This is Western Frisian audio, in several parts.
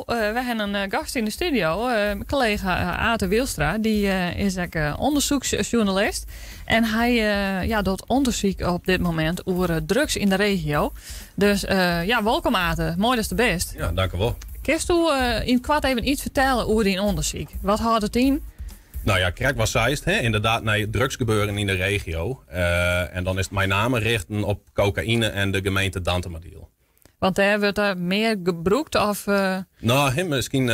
We hawwe in gast yn de studio, kollega Ate Wielstra. Dy is ek ûndersyksjoernalist. En hy ja, docht ûndersyk op dit momint oer drugs yn de regio. Dus ja, wolkom Ate. Moai datst der bist. Ja, dankewol. Kinsto yn it koart even iets fertelle oer dyn ûndersyk? Wat hâldt it yn? Nou ja, krekt wat seist, hè? Ynderdaad nei drugsgebeuren yn de regio. En dan is it mei name richten op kokaïne en de gemeente Dantumadiel. Want dêr wurdt der mear gebrûkt of? No, hè, miskien,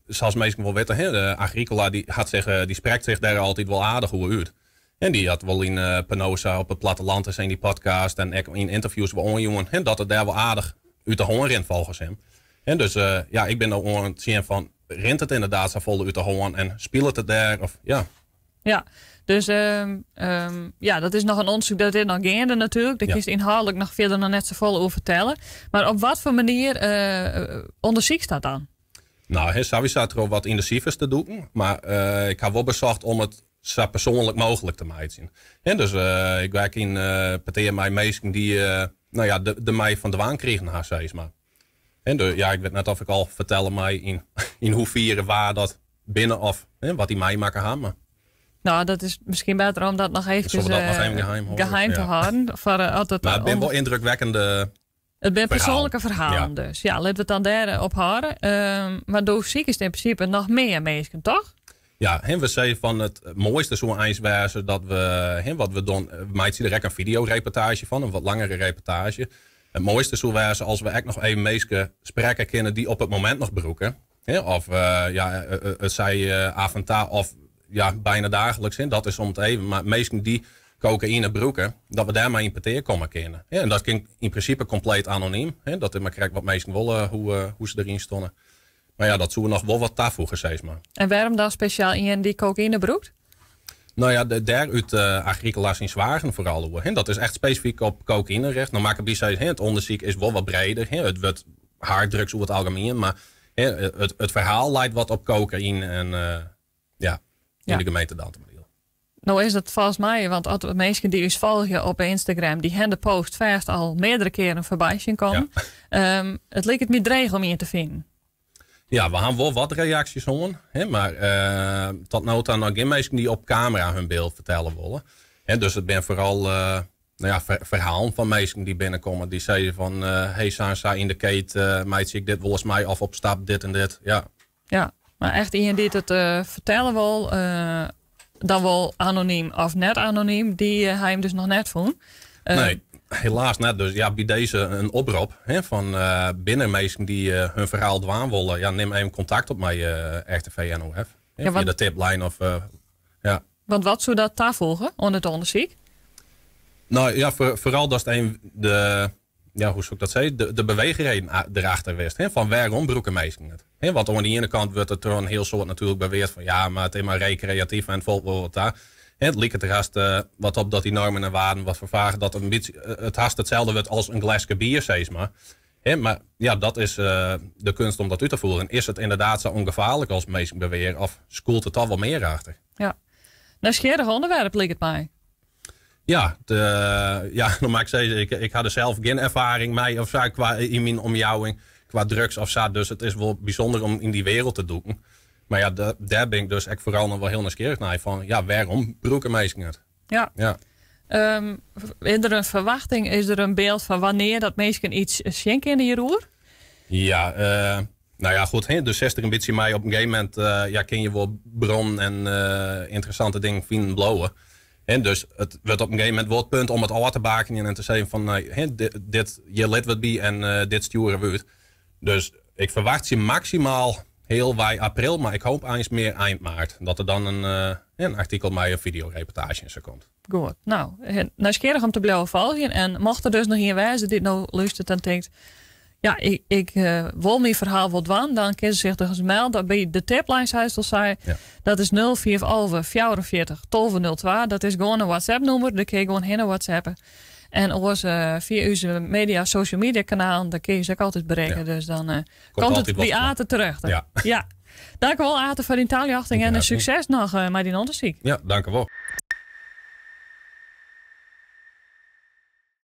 sa's minsken wol witte, hè, de Agricola dy hat sich, dy sprekt sich dêr altyd wol aardich oer út. En dy hat wol yn Penosa op it platteland is yn dy podcast en ek yn ynterviews wol oanjûn, hè, dat it dêr wol aardich út de hân rint folgens him. En dus ja, ik bin no oan it sjen fan rint it ynderdaad safolle út de hân en spilet it dêr of ja. Ja, dus ja, dat is noch in ûndersyk dat is noch geande natuerlik. Dêr kinst ynhâldlik noch fierder noch net safolle oer fertelle. Mar op wat foar manier ûndersykst dat dan? No, hè, sawiesa troch wat yn de sifers te dûken. Mar ik ha wol besocht om it sa persoanlik mooglik te meitsjen. Hè, dus ik werk yn petear mei minsken dy't no ja, der mei fan dwaan krigen ha, sis mar. Hè, de, ja, ik wit net oft ik al fertelle mei yn hoefiere wa dat binne of hè, wat dy meimakke ha. Mar No, dat is miskien better om dat noch eefkes Zullen we dat noch even geheim hâlde? geheim te hâlden. Foar as it Mar it binne wol yndrukwekkende It binne persoanlike ferhalen dus. Ja, litte we it dan dêr op hâlde. Mar do sikest yn prinsipe noch mear minsken, toch? Ja, hè, we sizze fan it moaiste soe eins wêze dat we, hè, wat we dan, we meitsje der ek in fideoreportaazje fan, in wat langere reportaazje. It moaiste soe wêze as we ek noch even minsken sprekke kinne dy't op it momint noch brûke. Hè, of ja, it sei af en ta of ja, bijna dagelijks, hè, dat is om it even. Mar minsken dy't kokaïne brûke, dat we dêrmei yn petear komme kinne. Ja, en dat kin yn prinsipe kompleet anonym. Hè, dat is mar krekt wat minsken wolle, hoe se deryn steane. Mar ja, dat soe noch wol wat tafoege, sis mar. En wêrom dan spesjaal ien dy't kokaïne brûkt? No ja, dêr út Agricola syn swagen foaral oer. Hè. Dat is echt spesifyk op kokaïne richt. No moat ik derby sizze, hè, it ûndersyk is wol wat breder. Hè. It wurdt harddrugs oer it algemien, mar hè, it ferhaal leit wat op kokaïne en ja, yn de gemeente Dantumadiel. No is it folgens my, want as minsken dy't ús folgje op Instagram, dy hawwe de post fêst al meardere kearen foarby sjen kommen. It liket my dreech om ien te finen. Ja, we hawwe wol wat reaksjes hân, hè, mar tot no ta noch gjin minsken dy't op kamera hun byld fertelle wolle. Hè, dus it binne foaral no ja, ferhalen fan minsken dy't binnenkomme, dy't sizze fan hey, sa en sa yn de keet meitsje ik dit wolris mei of op stap dit en dit. Ja. Ja, mar echt ien dy't it fertelle wol, dan wol anonym of net anonym, dy ha jim dus noch net fûn. Nee, helaas net. Dus ja, by dizze in oprop, hè, fan binne der minsken dy't hun ferhaal dwaan wolle, ja, nim even kontakt op mei RTV NOF. Hè, fia de tiplijn of ja. Want wat soe dat tafoege oan it ûndersyk? No ja, foaral datst even de, ja, hoe soe ik dat sizze, de beweechreden derachter wist. Hè, fan wêrom brûke minsken it? Hè, want oan de iene kant wurdt der troch in hiel soad natuerlik beweard fan ja, mar it is mar rekreatyf en it falt wol wat ta. Hè, it liket der hast wat op dat dy normen en waarden wat ferfage, dat it in bytsje, it hast itselde wurdt as in gleske bier, sis mar. Hè, mar ja, dat is de kunst om dat út te foeren. Is it ynderdaad sa ûngefaarlik as minsken beweare of skûlt der toch wol mear achter? Ja, nijsgjirrich ûnderwerp liket my. Ja, de, ja, no moat ik sizze, ik ha der sels gjin erfaring mei of sa kwa, yn myn omjouwing kwa drugs of sa. Dus it is wol bysûnder om yn dy wereld te dûken. Mar ja, dêr bin ik dus ek foaral noch wol hiel nijsgjirrich nei fan, ja, wêrom brûke minsken it? Is der in ferwachting, is der in byld fan wannear dat minsken iets sjen kinne hjiroer? Ja, nou ja, goed, hè, dus sest der in bytsje mei op in gegeven momint, ja, kinne je wol bronnen en ynteressante dingen finen bliuwe. Hè, dus it wurdt op in gegeven momint wol it punt om it ôf te bakenjen en te sizzen fan, hè, dit, hjir litte we it by en dit stjoere we út. Dus ik ferwachtsje maksimaal healwei april, mar ik hoop eins mear ein maart dat der dan in artikel mei in fideoreportaazje en sa komt. Goed, no, nijsgjirrich om te bliuwe folgjen. En mocht der dus noch ien wêze dy't no lústeret en tinkt, ja, ik wol myn ferhaal wol dwaan, dan kinne se sich dus melde by de tiplijn, sa't al sei. Dat is 0411 44 12 02. Dat is gewoan in WhatsApp-nûmer, dêr kinne je gewoan hinne WhatsAppen. En oars fia ús media, social media kanalen, dêr kinne je se ek altyd berikke. Dus dan komt it altyd by wat Ate terjochte. Ja. Dankewol Ate foar dyn taljochting en sukses noch mei dyn ûndersyk. Ja, dankewol.